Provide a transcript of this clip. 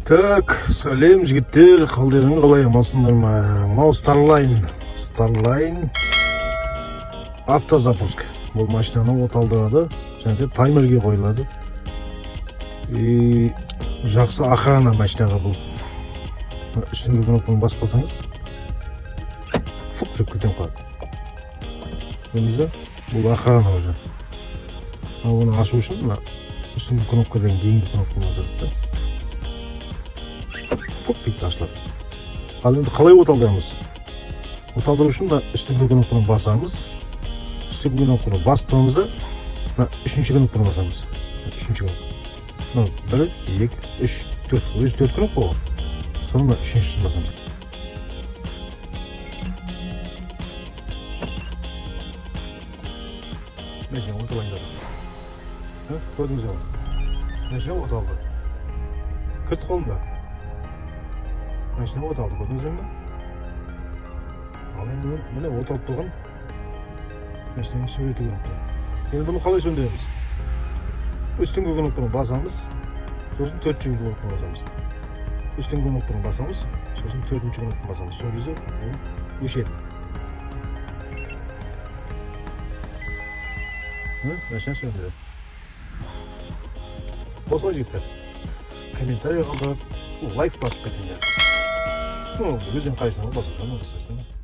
Так, сәлем жігіттер, қалдарың қалай, амансыңдар ма? Мынау Starline автозапуск. Бұл машинаны от алдырады, және де таймерге қойылады. И жақсы охрана машинаға бұл. Үстіңгі кнопканы басып қалсаңыз, фук деп кілтен қалады. Көрдіңіз бе? Бұл охрана уже. Ал оны ашу үшін мына үстіңгі кнопкадан кейінгі кнопканы басасыз да. Фук дейді ашылады. Ал енді қалай от алдырамыз? От алдыру үшін мына үстіңгі кнопканы басамыз. Үстіңгі кнопканы басып тұрамыз да, мына үшінші кнопканы басамыз. Үшінші кнопка. Мына 1, 2, 3, 4. Өзі 4 кнопка ғой. Соны мына үшіншісін басамыз. Машина от алайын деді. Көрдіңіз бе? Машина от алды. Кілт қолында. Машина от алды, көрдіңіз бе? Ал енді міне от алып тұрған машинаның суреті көрініп тұр. Енді бұны қалай сөндіреміз? Үстіңгі кнопканы басамыз, сосын төртінші кнопканы басамыз. Үстіңгі кнопканы басамыз, сосын төртінші кнопканы басамыз. Сол кезде ол өшеді. Машина сөндіреді. Осылай жігіттер. Комментарий қалдырып, лайк басып кетіңдер. Ну, өзің қайсысына басасың, басасың.